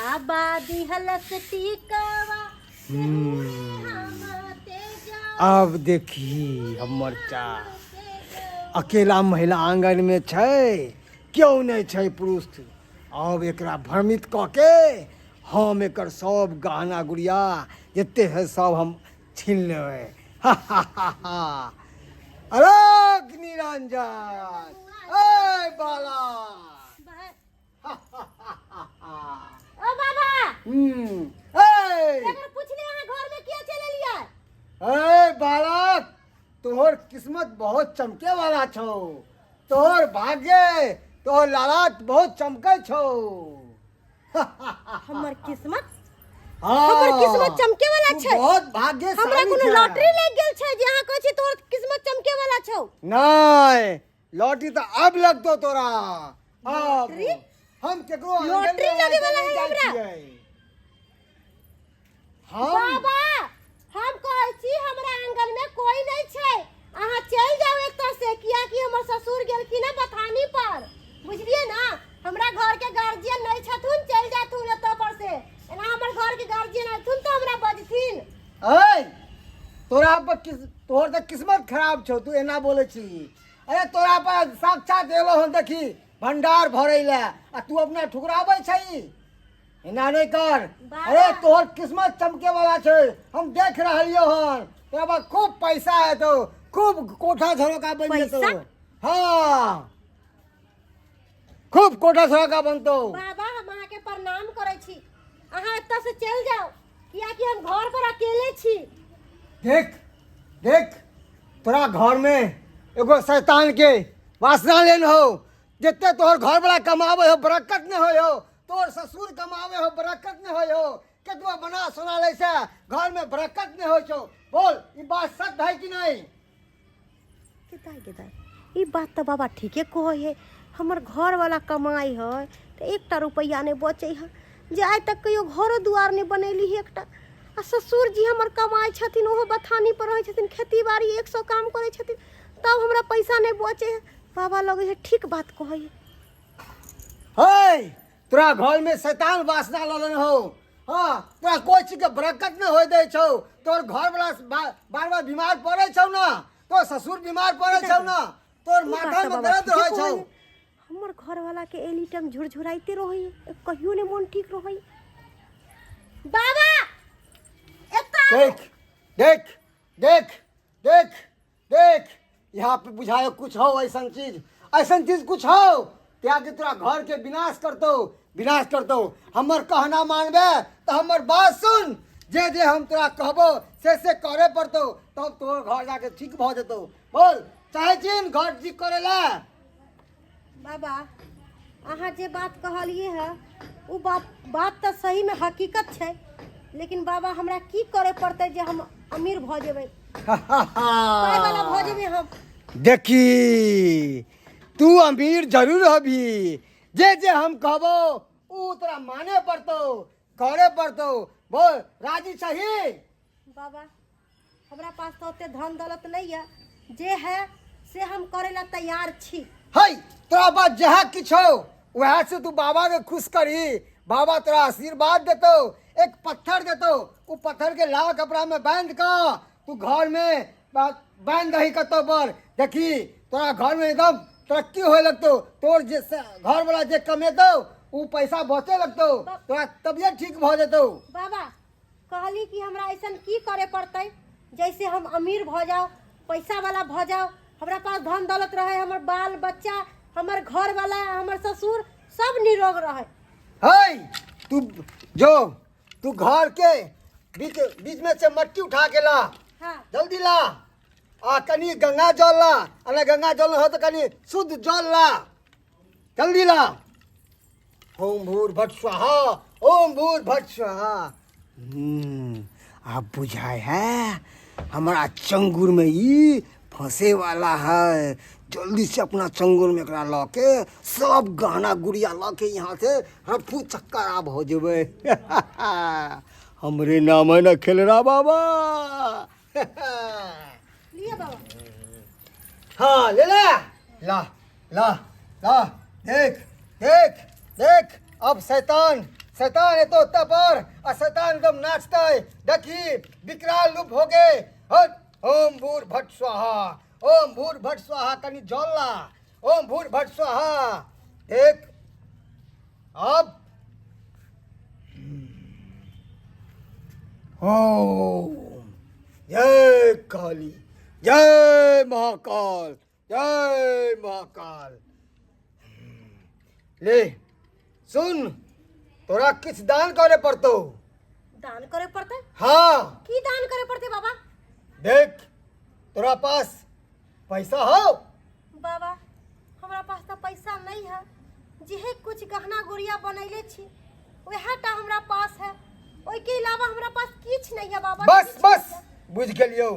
बाबा दिहलस टीकावा आब देखी हमर चा अकेला महिला आंगन में छै, क्यों नहीं छै पुरुष। अब एकरा भ्रमित कऽ के हम एकर सब गहना गुड़िया जते है सब हम छीन लेबै। अरे निरंजन, ए बाला, ओ बाबा, ए अगर पूछले अहाँ घर में किया चल एलियै? ए बालक, तोहर किस्मत बहुत चमके वाला छौ, तोहर भाग्य, तोहर लालाट बहुत चमकै छौ। हमर किस्मत? हाँ। हमर किस्मत चमके वाला तू छै? बहुत भाग्यशाली हमरा कोनो छै। लॉटरी लागि गेल छै जे अहाँ कहै छी तोहर किस्मत चमके वाला छौ? नहीं, लॉटरी तऽ अब लगतो तोरा। अब लॉटरी? हम केकरो आंगन लॉटरी में लगे वाला नहीं है जाइ हमरा? छियै। हम बाबा, हम कहै छी हमरा आंगन में कोई नहीं छै, अहाँ चलि जाउ एतऽ से, कियाकि हमर ससुर गेलखिन हँ बथानी पर, बुझलियै ना? हमरा घर के गार्जियन नहीं छथुन, चलि जाथुन एतऽ पर से। एना हमर घर के गार्जियन अयथुन तऽ हमरा बजथिन। ऐ तोरा पर किस, तोहर तऽ किस्मत खराब छौ, तू एना बोलै छी। अरे तोरा पर साक्षात एलो हन देखी भंडार भरै लए आ तू अपना ठुकराबै छही, एना नहीं कर। बाबा। अरे तोहर किस्मत चमके वाला छै, हम देख रहलियो हन, तोरा पर खूब पैसा हेतौ, खूब कोठा झरोका बनि जेतौ। पैसा? हाँ, खूब कोठा झरोका बनतौ। बाबा, हम अहाँके प्रणाम करै छी, अहाँ एतऽ से चलि जाउ, कियाकि हम घर पर अकेले छी। देख देख, तोरा घर में एगो शैतान के वासना लेन हो। जते तोहर घर वाला कमावे हो बरकत नहीं होय हो, तोहर ससुर कमावे हो बरकत नहीं होय हो, केतबो बना सोना लै से घर में बरकत नहीं होय छौ। बोल, ई बात सत्य है कि नहीं? गेदाइ गेदाइ, ई बात तऽ बाबा ठीके कहै है। हमर घरवाला कमाइ है तऽ एकटा रुपैआ नहि बचै है, जे आइ तक कहियो घरो दुआर नहि बनेली है एकटा। आ ससुर जी हमर कमाइ छथिन, ओहो बथानी पर रहै छथिन, खेती बाड़ी 100 काम करै छथिन, तब हमरा पैसा नहि बचै है। बाबा लगै है ठीक बात कहै है। है तोरा घर में शैतान वासना ललन हो। हाँ, तोरा कोई चीज के बरकत नहीं होय दै छौ। तोर घर वाला बार बार बीमार पड़े छौ ना, तोर ससुर बीमार पड़े छौ ना, तोर ई बात माथा तऽ में बाबा दर्द ठीके रहै छौ। कहै है। हमर घरवाला के एनी टाइम झुरझुराइते रहै है, कहियो नहि मोन ठीक रहै। बाबा एतऽ आबू। देख देख देख देख देख, यहाँ पे बुझायो कुछ हो, ऐसा चीज, ऐसा चीज कुछ हो त्याग तोरा घर के विनाश करतो, विनाश करतो। हमर कहना मानबे तो हमर बात सुन, जे जे हम तोरा कहबो से से करे पड़तो, तब तोहर घर जाके ठीक भ जेतो। बोल, चाहे छी घर ठीक करे ला? बाबा, अहाँ जे बात कहलिए है उ बात बात तऽ सही में हकीकत छै, लेकिन बाबा हमरा की करे पड़तै जे हम अमीर भऽ जेबै, पाइ वाला भऽ जेबै हम? देखी, तू अमीर जरूर हबी, जे जे हम कहबो उ तोरा माने पड़तो, करे पड़तो। बोल, राजी छही? बाबा, हमरा पास तऽ ओते धन दौलत नहीं है, जे है से हम करे ला तैयार छी। है तोरा पास जहाँ किछु हो वएह से तू बाबा के खुश करही, बाबा तोरा आशीर्वाद देतो, एक पत्थर देतो, उ पत्थर के लाल कपड़ा में बांध कऽ तू घर में बांध दही कतौ पर, देखी तोरा घर में एकदम तरक्की होए लगतो, तोर जे घर वाला जे कमेतो उ पैसा बचे लगतो, तोरा तबियत ठीक भऽ जेतो। बाबा, कहली कि हमरा ऐसन की करे पड़तै जैसे हम अमीर भऽ जाओ, पैसा वाला भऽ जाओ, हमरा पास धन दौलत रहे, हमर बाल बच्चा, हमर घर वाला, हमर ससुर सब निरोग रहे? है तू जो तू घर के बीच बीच में से मट्टी उठा के ला। हाँ। जल्दी ला, आ कनी गंगा जल ला, आ नहीं गंगा जल हो तो कनी शुद्ध जल ला, जल्दी ला। ओम भूर भट स्वाहा, ओम भूर भट स्वाहा। अब बुझाए है हमारा चंगुर में ई फंसे वाला है। जल्दी से अपना चंगुर में एकरा लऽ के सब गहना गुड़िया लऽ के यहाँ से रफू चक्कर आब हो जेबै। हमरे नाम है ना खेलरा बाबा। लिअ बाबा। हाँ, ले ले, ला ला ला, देख देख देख, अब शैतान शैतान एतो ओतऽ पर आ शैतान एकदम नाचतै। देखी विकराल रूप हो गे। हट, ओम भूर भट स्वाहा, ओम भूर भट स्वाहा। कनि जल ला। ओम भूर भट स्वाहा। देख अब ओम जय काली, जय महाकाल, जय महाकाल। ले सुन, तोरा किछु दान करे पड़तौ। दान करे पड़तै? हाँ। की दान करे पड़तै बाबा? देख तोरा पास पैसा हो? बाबा हमरा पास तऽ पैसा नहीं है, जेहे कुछ गहना गुड़िया बनैले छी वएह टा हमरा पास है, ओहिके अलावा हमरा पास किछु नहीं है बाबा। बस किछु बस नहीं है। बुझ गेलियौ,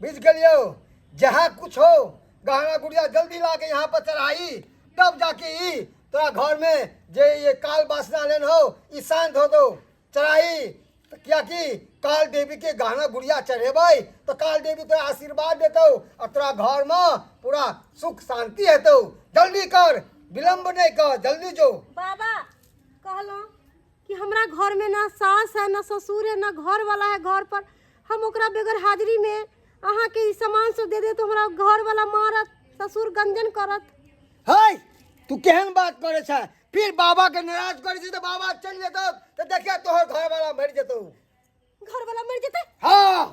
बुझ गेलियौ। जहाँ कुछ हो गहना गुड़िया जल्दी ला के यहाँ पर चढ़ाई, तब जाके ई तोरा घर में जे ये काल वासना लेन हो ई शांत हो दो चढ़ाई। तो क्या कि काल देवी के गहना गुड़िया चढ़ेबै तो काल देवी तोरा आशीर्वाद देतौ और तोरा घर में पूरा सुख शांति हेतौ। जल्दी कर, विलम्ब नहीं कर, जल्दी जो। बाबा कहलहुँ कि हमरा घर में ना सास है, ना ससुर है, ना घर वाला है घर पर, हम ओकरा बगैर हाजिरी में अहाँके ई सामान सब दे दे तो हमरा घर वाला मारत, ससुर गंजन करत। है तू केहन बात करे छै? फिर बाबा के नाराज करे छै तो बाबा चलि जेतौ तो देखिया तोहर घर वाला मरि जेतौ। घर वाला मरि जेतै? हाँ।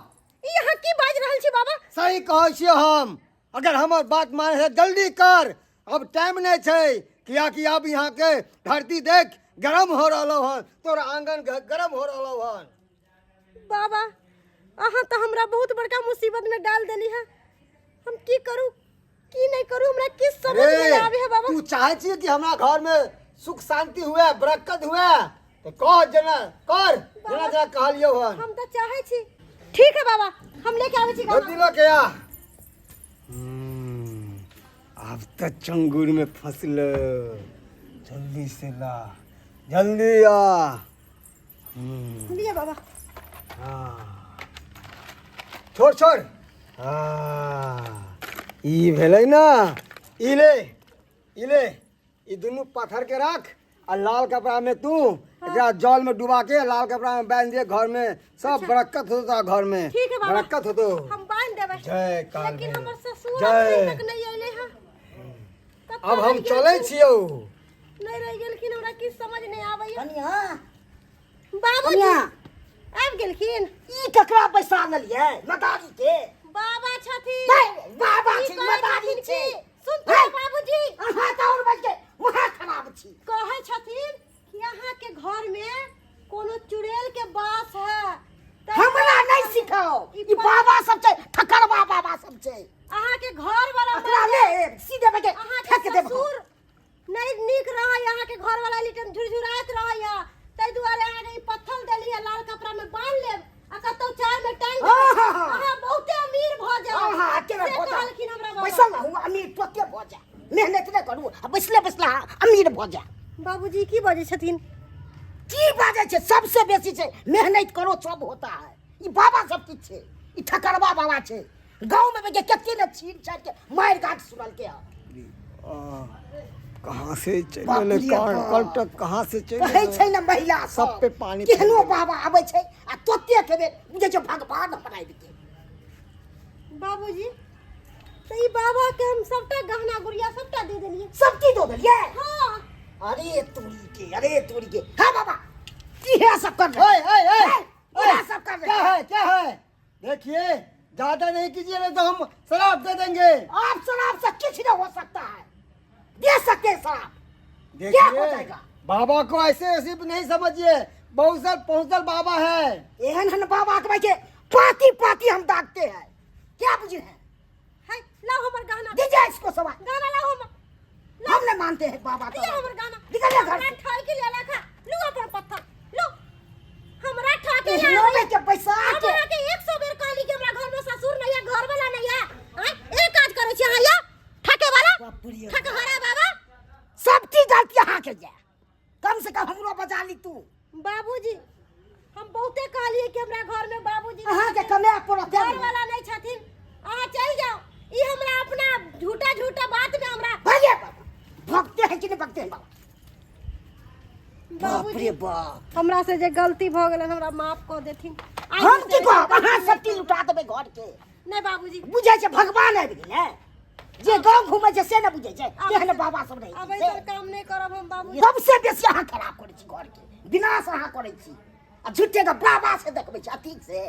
ई अहाँ की बाजि रहल छी बाबा? सही कहै छियै हम। अगर हमर बात माने है जल्दी कर, अब टाइम नहीं छै, कियाकि अब यहाँ के धरती देख गरम हो रहलो हन, तोर आंगन गरम हो रहलो हन। बाबा अहाँ तऽ हमरा बहुत बड़का मुसीबत में डाल देली है, हम की करू की नहीं करू हमरा की समझ में नहीं आवे है बाबा। तू चाहे छी कि हमरा घर में सुख शांति हुए, बरकत हुए, तो कह जना कर जना जना कहलियो हन। हम तो चाहे छी। ठीक है बाबा हम लेके आवे छी गाना। जल्दी लके आ। अब तो चंगुर में फंसल, जल्दी से ला, जल्दी आ। लिया बाबा। हाँ। छोड़ छोड़। हाँ ई भेलै ना, ई ले, ई ले, ई दुनू पाथर के राख आ लाल कपड़ा में तू एकरा जल में डुबा के लाल कपड़ा में बांध दे, घर में सब बरकत होतो तोरा घर में। ठीक है बाबा। बरकत होतो। हम बांध देबै। जय काल लेकिन भैरव। हमर ससुर जय। अखन तक नहीं अइले हँ। कतऽ अब हम रहि चलै गेलखिन? छियौ। नहीं रहि गेलखिन, हमरा किछु समझ नहीं आबैया। कनिया, बाबूजी कनिया। आबि गेलखिन। ई ककरा बैसा लेलियै? मदारी के। बाबा छथिन। नहीं, बाबा ई छी, कहै मदारी छथिन छी। कि सुन तो है। बाबूजी। अहाँ तऽ आओर बचि गेल, महा खराब छी। कहै छथिन कि अहाँ के घर में कोनो चुड़ैल के वास है। तै हमरा नहीं सिखाओ, ई बाबा सब छै, ठकरवा बाबा सब छै। अहाँ के घर वाला एकरा ले सीधे बके अहाँ के फेंक देब। ससुर नहीं नीक रहै, अहाँ के घर वाला लिटन झुरझुराइत रहै, तै दुआरे अहाँ के ई पत्थर देलियै, लाल कपड़ा में बांध लेब आ कतौ चाय में टांग देबै। आहा। अहाँ बहुते अमीर भऽ जायब। आहा, केना से भऽ जायब? कहलखिन हमरा बाबा। बैसल रहू, अमीर तोते भऽ जाय, मेहनत नहि करू आ बैसले बैसले अहाँ अमीर भऽ जाय। बाबूजी की बजै छथिन? की बाजै छै? सबसे बेसी छै मेहनत करो सब होता है। ई बाबा सब किछु छै, ई ठकरवा बाबा छै। गाँव में के कते ने छीन छाड़ के मारि काट सुनलके हन। कहाँ से चलि बाप गेलै? रे कल बाप। कल तक कहाँ से चलि कहै गेलै? छै ने महिला सब पे पानी केहनो फेर गेलै। बाबा आबै छै आ तोते के बेर बुझै छै भगवान हमरा आबि गेल। बाबूजी तऽ ई बाबा के हम सबटा गहना गुड़िया सबटा दे देलियै। सब चीज दऽ देलियै? हाँ। अरे तोरी के, अरे तोरी के। हाँ बाबा, इहे सब कर रहे। ओए, ओए, ओए, हे, इहे सब कर रहे। क्या है, क्या है? देखिए ज्यादा नहीं कीजिए नहीं तो हम शराब दे देंगे। आप शराब से कुछ नहीं हो सकता है, दे सकते हैं शराब। क्या हो देखिए जाएगा? बाबा को ऐसे ऐसे नहीं समझिए, बहुत साल पहुंचल बाबा है। एहन हन बाबा के भाई पाती पाती हम दागते हैं, क्या बुझे हैं? है, लाओ हमर गहना। दीजिए इसको सवाल। गहना लाओ हमर। हम नहीं मानते हैं बाबा का। दिया हमर गहना। निकल जा घर हमरा से। ठाई के ले ला खा। लू अपन पत्थर। लू। हमरा ठाके ले एहनो आबै। में के पैसा के। हमरा के 100 बेर कहली कि हमरा घर में ससुर नहीं है, घर वाला नहीं है। आँय, एक काज करै छी अहाँ या? ठाके वाला? बाप रे। ठकहरा बाबा? सब चीज गलती अहाँ के जा। कम से कम हमरो बचा ली तू। बाबूजी, हम बहुते कहलिए कि हमरा घर में बाबूजी अहाँ के कमाए पड़त। घर वाला नहीं छथिन, अहाँ चलि जाओ। ई हमरा अपना झूठा झूठा बात में हमरा भैया बाबा, भगते हैं कि नहीं भगते हैं बाबा? बाप रे बाप। हमरा से जे गलती भऽ गेलै हमरा माफ कऽ देथिन। हम की कहब, अहाँ सब की लुटा देबै घर के। नहि बाबूजी, बुझै छै भगवान आबि गेलै, जे गाँव घुमै छै से नहि बुझै छै केहन बाबा सब रहै आब छै। ऐसन काम नहि करब हम बाबूजी। सबसे बेसी अहाँ खराब करै छी घर के, विनाश अहाँ करै छी आ झूठे के बाबा से देखबै छी अथी से।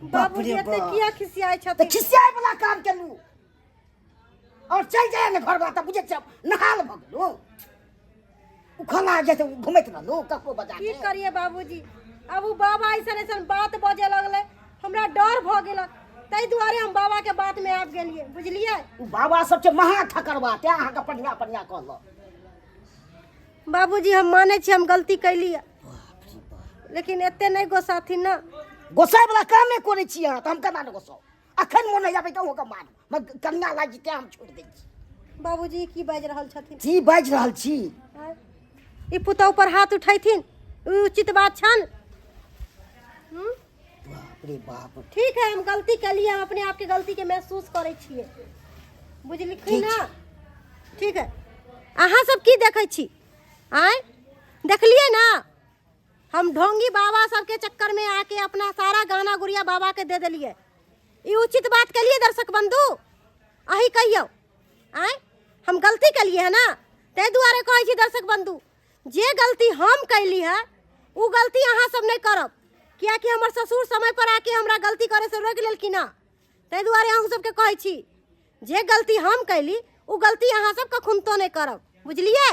बाबूजी एते किया खिसियाइ तऽ छथिन? खिसियाइ वाला काम केलहुँ और चलि जाइए ने घरवला तऽ बुझै छियै नहाल भऽ गेलहुँ, उखला जे घुमैत रहलहुँ ककरो बजा की करिए बाबूजी, अब उ बाबा ऐसन ऐसन बात बजे लगलै, हमरा डर भऽ गेलक, ताहि दुआरे हम बाबा के बात में आबि गेलियै, बुझलियै? उ बाबा सब छै महा ठकरवा, तें अहाँके पढ़िया पढ़िया कहलक। बाबूजी हम मानै छी हम गलती कैलियै, लेकिन एते नहि गोसाथिन ने। गोसाइ वाला कामे करै छी अहाँ तऽ हम केना ने गोसाउ? अखन मोन होइया बेटा ओकर मारू, मगर कन्या लागि जेतै हम छोड़ि दै छी। बाबूजी की बाजि रहल छथिन? की बाजि रहल छी? ई पुतहु पर हाथ उठैथिन ई उचित बात छनि? बाप रे बाप। ठीक है, हम गलती केलियै, हम अपने आपके गलती के महसूस करै छियै, बुझलखिन ना? ठीक है। अहाँ सब की देखै छी? आँय देखलियै ना, हम ढोंगी बाबा सबके चक्कर में आके अपना सारा गाना गुड़िया बाबा के दे देलियै। ई उचित बात केलियै दर्शक बंधु? अही कहियौ, आँय हम गलती केलियै है ना? ताहि दुआरे कहै छी दर्शक बंधु, जे गलती हम कैली है ओ गलती अहाँ सब नहि करब, कियाकि हमर ससुर समय पर आके हमरा गलती करे से रोकि लेलखिन हँ। ताहि दुआरे अहूँ सबके कहै छी, जे गलती हम कैली ओ गलती अहाँ सब कखुनतो नहि करब, बुझलियै?